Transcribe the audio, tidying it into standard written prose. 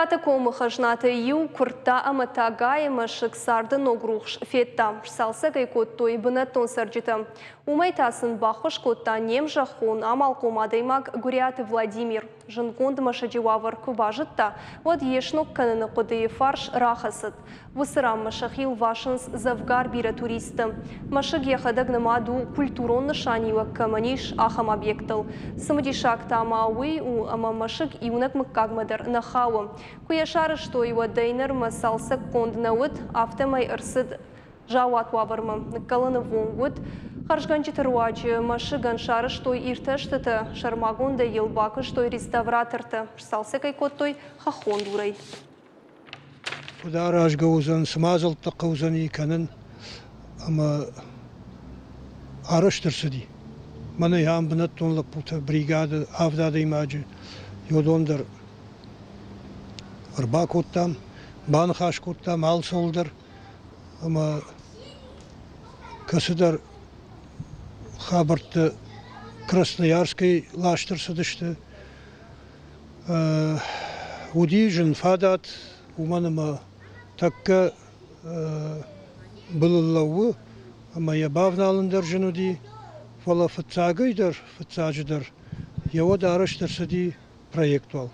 Куырттаты комы хӕзнатӕй иу Куыртта ӕмӕ Тагайы мӕсыг царды ног рухс федта. Сцалцӕг ӕй кодтой бынӕттон цӕрджытӕ. Уымӕй та сын баххуыс кодта не мзӕххон, амалхъом адӕймаг Гуыриаты Владимир. Зындгонд мӕсыджы уавӕр куы базыдта, уӕд йе сног кӕныны хъуыдыйы фарс рахӕцыд. Уыцы ранмӕ сӕхи лвасынц дзӕвгар бирӕ туристты. Мӕсыг йӕхӕдӕг нымад у, культурон нысаниуӕг кӕмӕн ис, ахӕм объектыл. Цымыдисаг та ма уый у, ӕмӕ мӕсыг иунӕг мыггагмӕ дӕр нӕ хауы. Куы йӕ сарӕзтой, уӕдӕй нырмӕ цалцӕггонд нӕ уыд, афтӕмӕй ӕрцыд заууат уавӕрмӕ. Ныккӕлыны вонг уыд. Хӕрзгӕнджыты руаджы мӕсыгӕн сарӕзтой иртӕстытӕ, сӕрмагондӕй йыл бакуыстой реставратортӕ, сцалцӕг ӕй кодтой хӕххон дурӕй. Куыд аразгӕ уыдзӕн, цы мадзӕлттӕ хъӕудзӕни кӕнын ӕмӕ арӕзт ӕрцыди. Мӕнӕ ам бынӕттон лӕппутӕ бригады авд адӕймаджы уыдон дӕр ӕрбакодтам, баныхас кодтам алцӕуыл дӕр ӕмӕ кӕцыдӕр хабӕрттӕ Красноярскӕй ласт ӕрцыдысты. Уыди зын фадат, уымӕн ӕмӕ тӕккӕ былыл лӕууы ӕмӕ йӕ бавналын дӕр зын уыди, фӕлӕ фыццагӕй дӕр, фыццаджыдӕр йӕ уӕд арӕзт ӕрцыди проект уал.